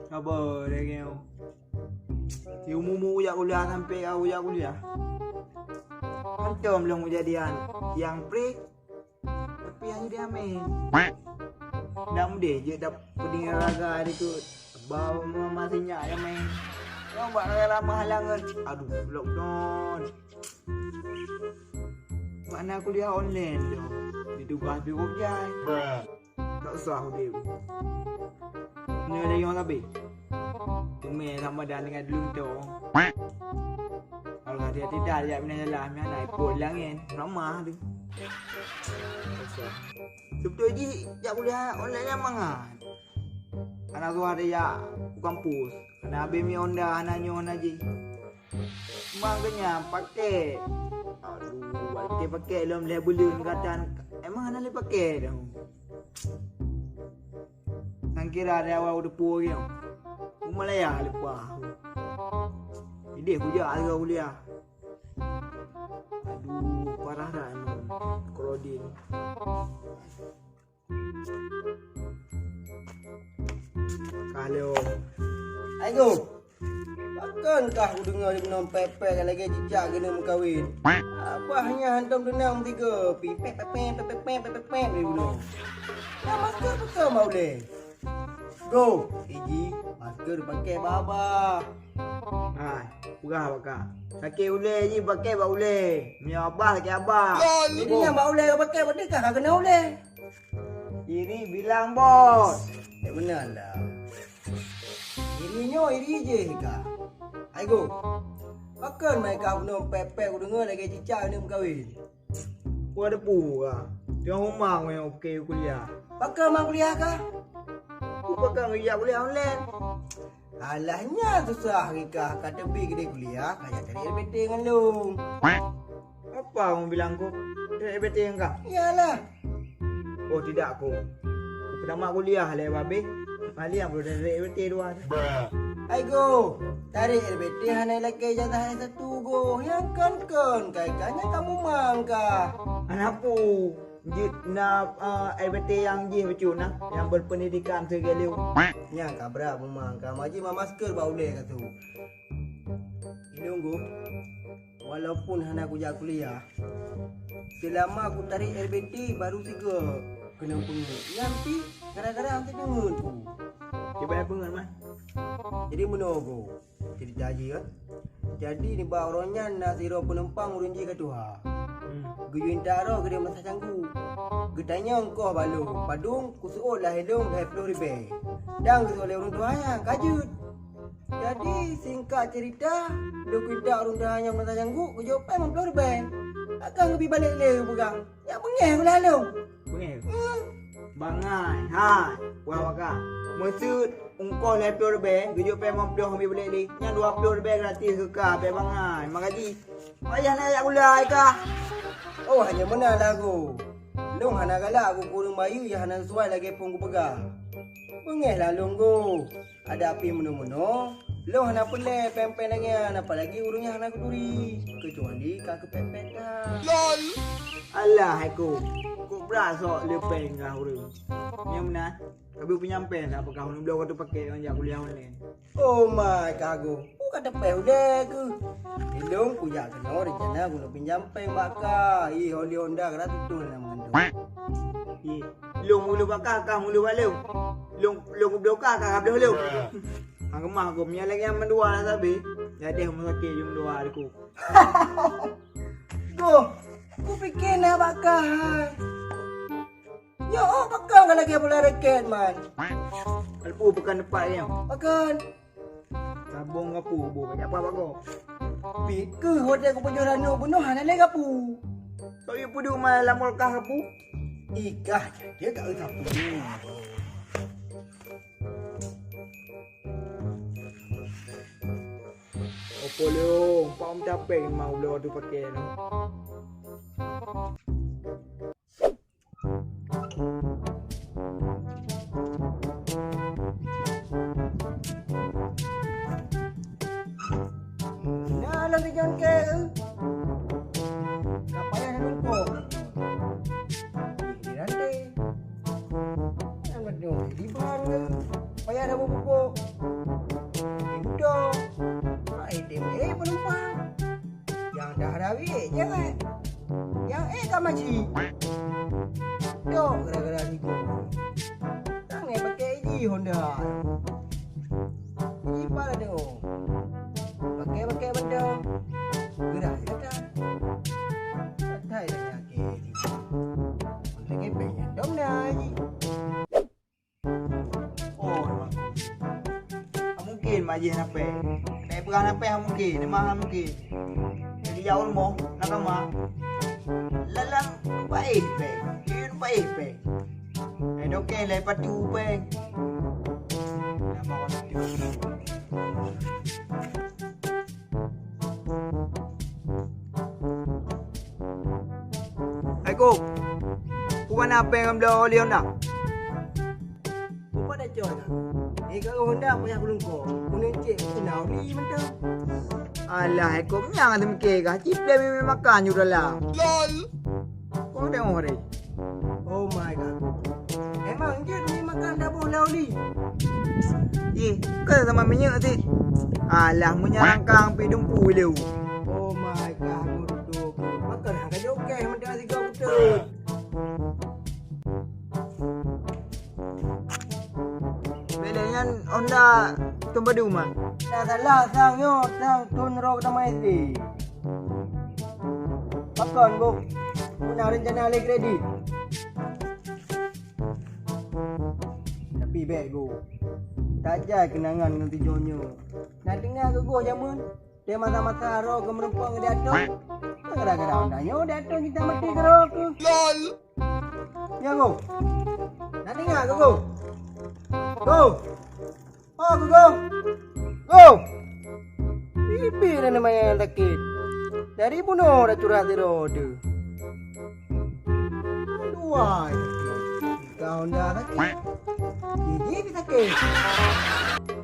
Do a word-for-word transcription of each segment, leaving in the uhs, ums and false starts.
Haba lagèe nyoe. Di umu-umu kujak kuliah sampai ka kujak kuliah. Mantong lôn kujadian nyang preh, tapi hana jadi amin. Dak mudeh jeuet dap-, peudingin raga dikeue. Ba mama sinyak ya, meh. Nyoe bak raya ramah langan. Aduh, lockdown. Makna kuliah online tu. Ditugas pih gop jai. Tak usah udeb. Nyoe lagi orang habis. Tumé Ramadan dengan dulu tu. Kalau hati-hati dah, jak bina jalan, nak ikut langit. Ramah tu. Tak usah. Sebetul jih, jak kuliah online nyan mangat. Hana suah teuyak u kampus. Hana abéh mi honda, hana nyoe, hana jih. Mang keunyan paket. Aduh, paket-paket lom lhèe buleuen gata. Emang hana lé paket dah. Nyang kira dari awai u depo lagi. U Malaya leupah. Idéh kujak hareuga kuliah. Aduh, parah dah emang. Krodin. Halo. Aigo. Pakon kah kudeungoe di bunoe pèk-pèk lagèe cicak keuneuk meukawen? Abah nyan hantom teunang meusigoe, pi pèk pèk pèk pèk pèk pèk pèk pèk di bunoe. Nah, masker pakon bak ulèe? Go, iji masker pakèk bak abah. Hai, peugah bak kah. Sakét ulèe jih pakèk bak ulèe. Meunyoe abah sakét abah. Jadi nyang bak ulèe pakèk, berarti kah ka keunong ulèe. Iri bilang, Bos. Eh, meunan dah. Iri nyoe iri jih ka. Aigo. Pakon mai ka bunoe pèk-pèk kudeungoe lagèe cicak keuneuk meukawen? Peue teupeu ka. Teungoh uma ngon nyang oke kuliah. Pakon ma kuliah ka? Ku pakon geujak kuliah online. Alah nyan susah ri kah, ka teubiet keudéh kuliah, ka jak tarék L B T ngon lôn. Apa ureueng bilang kah? Tarék L B T ngon kah? Iyalah. Oh, tidak, Ko. Ku peutama kuliah lé babeh, maliang baru tarék L B T dua. Aigo, tarék L B T hana ilakèe ijazah S satu, Go. Nyang kon-kon, kai-kai nyan ka mumang kah. Hana peue. Jeuet na, eh, L B T nyang jih bacut na, nyang berpendidikan tinggi. Nyan ka brat mumang ka, maji ma masker bak ulèe ka tu. Ilôn, Go, walaupun hana kujak kuliah, seulama kutarék L B T baru sigoe keunong peungeut. Nyan pih gara-gara hantom peungeut ku. Cuba peungeut, Man. Jadi meunoe, Go. Ceurita jih, eh. Jadi, nibak uroe nyan na sidroe peunumpang ureueng jih ka tuha. Hmm. Geuyue intat droe keudéh meumasang cangguek. Geutanyong koh bak lôn, padum kuseuôt lahé lôn lhèe ploh ribèe. Dan geuseuôt lé ureueng tuha nyan, ka jeuet. Jadi, singkat ceurita, lôn keuintat ureueng tuha nyan meumasang cangguek, geujok pèng limong ploh ribèe. Takkan geubi balek lé, geupeugah. Nyak beungèh gula lôn. Beungèh? Hmm. Bangai. Hai, puah baka. Meuseuet ongkoh lhèe ploh ribèe, geujok pèng limong ploh ambil balek lé. Nyan dua ploh ribèe gratis keu ka, bèk bangai. Makajih. Payah na jak gula ai kah? Oh, hana meunan lagoe. Lôn hana galak keu ureueng bayeue nyang hana sesuai lagèe phon kupeugah. Beungèh lah lôn, Go. Adak pih meunoe-meunoe, lôn hana peureulèe pèng-pèng lagèe nyan, apalagi ureueng nyang hana kuturi, keucuali ka keu pèng-pèng that. Lol! Alah, hai Ko, kok brat sok le pèng kah ureueng. Nyang meunan, ka beuet peunyang pèng that, apakah ureueng bloe ka teupakè ngon jak kuliah online? Oh my, ka Go, ku ka teupèh ulèe keuh. Di lôn kujak keunoe rencana keuneuk pinjam pèng bak kah, ih, oli Honda ka tutoh lam kantong. Ih, lôn meuleuh bak kah, kah meuleuh bak lôn. Lôn, lôn kubloe kah, kah kabloe lôn. Hang keumah Ko, meunyo lagèe nyan mandua na sabe, jadeh rumoh sakét jeuem dua Ko. Ko, kupike na bak kah hai. Nyoe pakon ka lagèe bola raket, Man. Alpu bukan teumpat nyoe. Pakon? Sabong gapu bu, banyak apa bak Ko. Pike watèe kupajoh lanok bunoe hana lé gapu. Sok yue peuduek ma lam kulkas gapu. Ikah, dia tak usah peuduek. Opo lé, oh, pak om capek memang udah waktu pakai tu. Nah, lôn tujuan ke, eh. Ka payah lôn ko. Macam cit. Tok gara-gara sigoe. Tangai pakai iji Honda. Iji pala tengok. Pakai-pakai benda. Gerak je kata. Katai dah nyakit. Lagi banyak dong dah iji. Oh, memang. Mungkin mak jih napéh. Naik perang napéh mungkin, memang mungkin. Jadi jauh rumoh, nak kama. Lalang paih peh. Yun paih peh. Naik dokeng lai patu peh. Nama orang tu? Hai Kong, ku mana péng ngon bloe oli Honda? Upah dah coy lah. Eh, kalau Honda payah kulungkong. Kuning cek, ku na oli mantap. Alah, hai Kong, nyang ada mikir kah? Ciplek mimit makan ju dalam. Lol. Kau tengok hari. Oh my God. Emang jeuet ni makan daboh lauli? Ih, ke sama minyeuk sit. Alah, meunyo rangkang pi dumpu ileu. Oh my God, bodoh. Makan hang ka jokeh mentang sigoe beutôi. Beda nyan Honda Tumpadu mah. Dah salah sang nyoe, sang tun rok nama S D. Pakon, Bok? Guna rencana lé kredit. Tapi bèk, Bok. Tajak keunangan ngon tujuan nyoe. Na teungoh geugoh jameun, di masa-masa roh geumeureumpok ngon diatong. Gara-gara Honda nyoe diatong cinta mati keu roh keuh. Lol. Ya, Bok. Na teungoh geugoh. Goh. Oh, Gogo! Go! Bibit na manyang sakét. Dari bunoe dah curhat sidroe teuh. Aduai. Ka Honda sakét. Gigi pih sakét.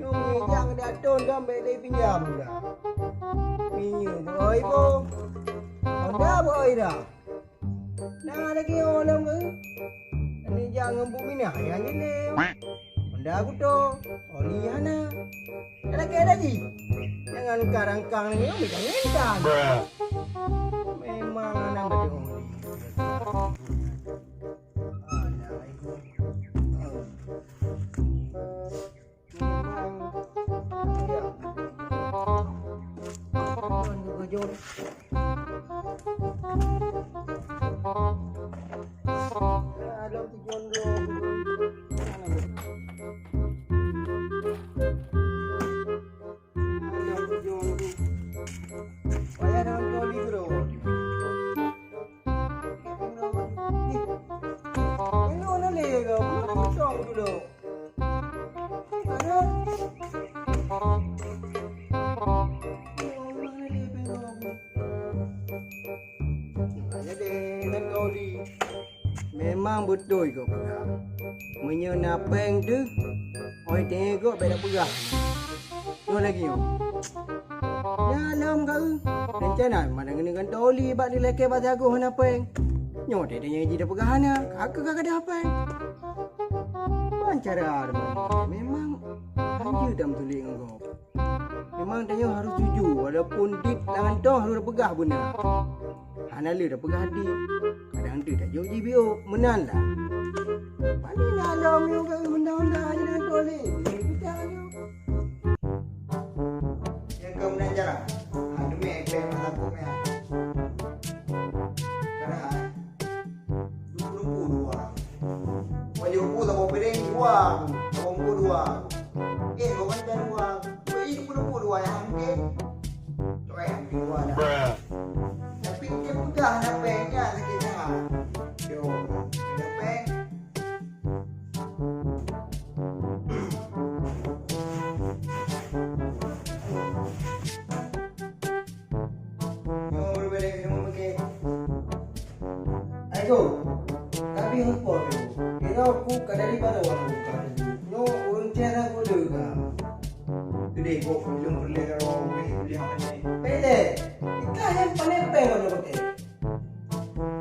Nyoe meunyoe jak ngon diatong dam bèk lé pinjam Honda. Minyeuk beu oi boh. Honda beu oi dah. Na lagèe nyoe lom keuh. Neujak ngon Bu Minah nyang jilém. Honda kuto, oli hana. Ada kaya lagi. Jangan karang-karang ni, oh, jangan kan. Memang anak betul. Anak itu. Memang beutôi kau peugah. Meunyoe na péng teuh, oi teuh gob bèk tapeugah. Nyoe lagèe nyoe. Nyan lom ka eu. Rencana mana keuneuk gantoe oli bak dilakèe bak sagoe hana péng. Nyoe teuh tanyoe jih tapeugah hana, ka keuh ka gadôh péng. Ban cara memang hanjeuet tameutulék ngon gob. Memang tanyoe harôh jujur, walaupun dit lam gantong harôh tapeugah beuna. Hana lé tapeugah dit. Kadang teuk tajok jibiôk, meunan lah. Pani na lom nyoe ka eu honda-honda aja dengan tolé. Pecah nyoe. Nyang ka meunan jarang. Ha, teumé péng masa tu mé. Karena, ha, duku-duku dua. Wajah uku sama piring dua. Sama uku dua. Eh, bukan dua. Wei, duku-duku dua yang mungkin. Tuh, eh, dua dah. Tapi dia pegang dah péng kan, sakit sangat. Yo, ada péng. Nyoe beureubeureh nyoe meuke. Aiko, tapi heupo tu. Kira ku ka dari baro wan buka tu. Nyoe ureueng tiara gule ka. Gede kok film peureulèe karo ureueng kuliah pandai. Pede, ikah nyang pandai péng wan buka.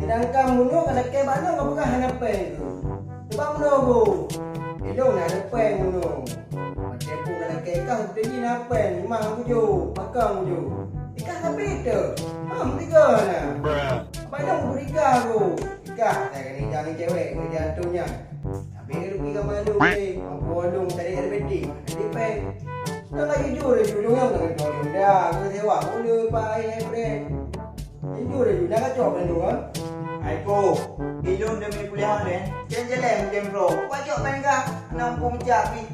Sedangkan meunyoe ka lakèe bak lôn ka peugah hana péng tu. Sebab meunyoe bu, ilôn na ada péng meunyoe. Macam pun ka lakèe kah, jadi na péng, memang bujur, pakang bujur. Ikah sabe teu, mam tiga na. Abang lôn beriga tu, Kah, saya kena ija ngon cewek, ngon ija antum nyan. Tapi rugi ka malu deh, mampu ulung cari R B T, jadi peng. Kan lagi jujur laju ulung nyan, ngon ulung dah, aku sewa, ulung pak ai ai brand. Jujur laju, dah kacau kan tu kan? Ai po, ilung demi kuliah online, jen jelek macam bro, pacok kan kah, enam puluh mejak pi.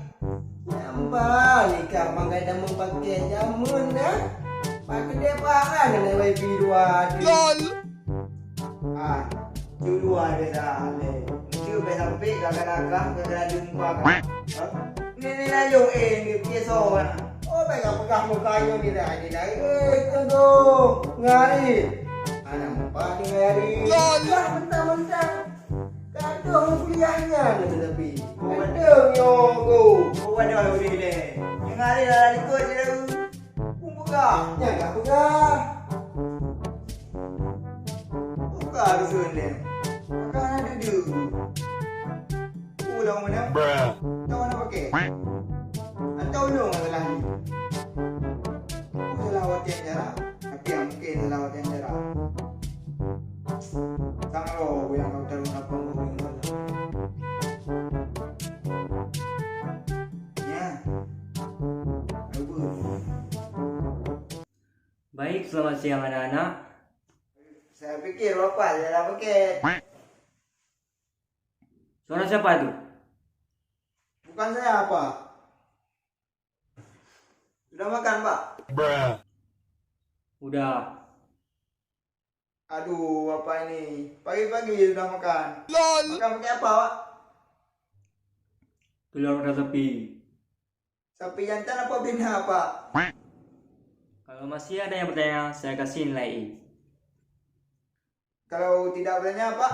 Nyambah nikah mangkai dah meupakai jameun dah. Pakai depakan dengan wifi dua tu. Lol. Ah, tu dua dia dah leh. Dia bai sampai kakak-kakak, kakak jumpa kan. Ha? Ni, ni lalu, eh, ni pia soe kan? Oh, baik apa kamu kayu ni dah, ni dah. Eh, tunggu. Ngari. Anak empat ni ngari. Lol. Lah, mentang-mentang. Kadang kuliah nyan tetapi. Kadang nyoe go. Oh, ada udah deh. Yang ada dalam likot je dah. Pun pegang. Jangan pegang. Buka rusun dia. Makan ada dulu. Pulang mana? Bruh. Tahu mana pakai? Atau ulung salah ni. Aku salah waktu yang jarak. Tapi yang mungkin salah waktu yang jarak. Sang lo yang kau taruh apa mungkin salah. Ya. Baik, selamat siang anak-anak. Saya pikir bapak adalah paket. Suara siapa itu? Bukan saya, Pak. Sudah makan, Pak? Udah. Aduh, Bapak ini. Pagi-pagi sudah makan. Lol. Makan pakai apa, Pak? Telur mata sapi. Sapi jantan apa betina, Pak? Kalau masih ada yang bertanya, saya kasih nilai E. Kalau tidak bertanya, Pak?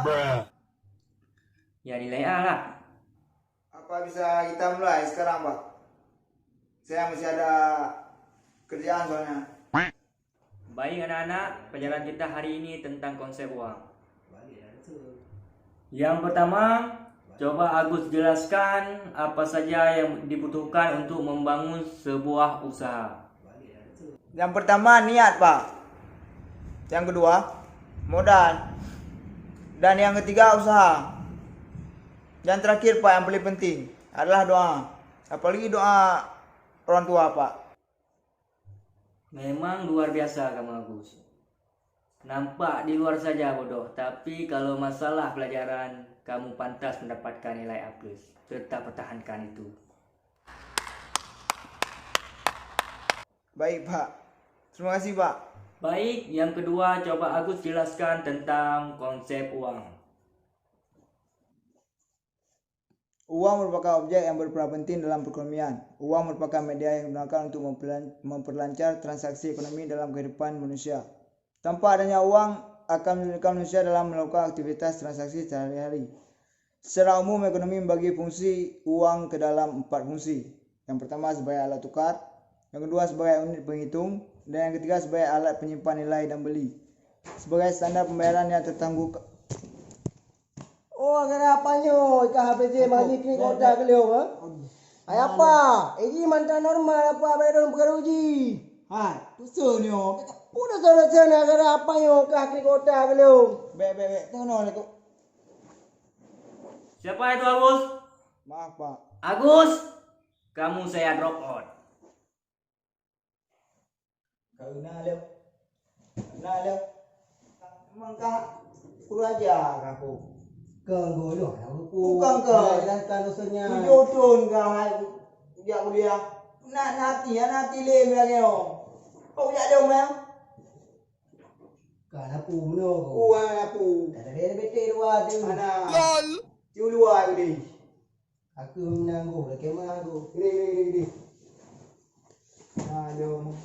Ya, nilai A lah. Apa bisa kita mulai sekarang, Pak? Saya masih ada kerjaan soalnya. Baik anak-anak, pelajaran kita hari ini tentang konsep uang. Yang pertama, coba Agus jelaskan apa saja yang dibutuhkan untuk membangun sebuah usaha. Yang pertama, niat, Pak. Yang kedua, modal. Dan yang ketiga, usaha. Dan terakhir, Pak, yang paling penting adalah doa. Apalagi doa orang tua, Pak. Memang luar biasa kamu, Agus. Nampak di luar saja bodoh, tapi kalau masalah pelajaran, kamu pantas mendapatkan nilai A plus. Tetap pertahankan itu. Baik, Pak. Terima kasih, Pak. Baik, yang kedua, coba Agus jelaskan tentang konsep uang. Uang merupakan objek yang berperan penting dalam perekonomian. Uang merupakan media yang digunakan untuk memperlan-, memperlancar transaksi ekonomi dalam kehidupan manusia. Tanpa adanya uang akan menyulitkan manusia dalam melakukan aktivitas transaksi sehari-hari. Secara umum, ekonomi membagi fungsi uang ke dalam empat fungsi. Yang pertama sebagai alat tukar, yang kedua sebagai unit penghitung, dan yang ketiga sebagai alat penyimpan nilai dan beli. Sebagai standar pembayaran yang tertangguh. Oh, gara apa nyoe? Ka habéh je mani klik kota keliung, ha? Hai apa? Ini mantap normal apa abang dong peugah uji? Hai, usul nyoe. Udah sana-sana gara apa nyoe ka klik kota keliung? Bek, bek, bek. Tengok nyoe. Siapa itu, Agus? Maaf, Pak. Agus, kamu saya drop out. Kau na lé. Na lé. Memang kah kurang ajar kah aku? Kau guluh aku. Bukan kau. Jelaskan usulnya. Tujuh tahun kah hai jak kuliah. Nak nanti, ya nanti lé lagi oh. Kau jak dong ya? Kau lapu meno kau. Kau lapu. Kata dia betul dua tu. Mana? Lol. Tiu luar tu deh. Aku menangguh, lagi mah aku. Gede, gede, gede, gede. Aduh.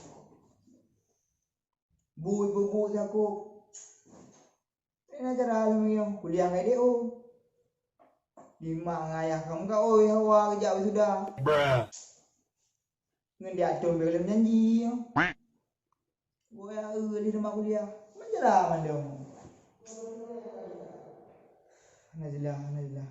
Bui bubuk siaku. Ini cara alam yang kuliah ngai D O. Di mak ngan ayah kamu ka oi hawa kejak wisuda. Bruh. Ngon diatur bek lom janji. Gua ya eh di rumah kuliah. Menjelah mandom. Najilah, najilah.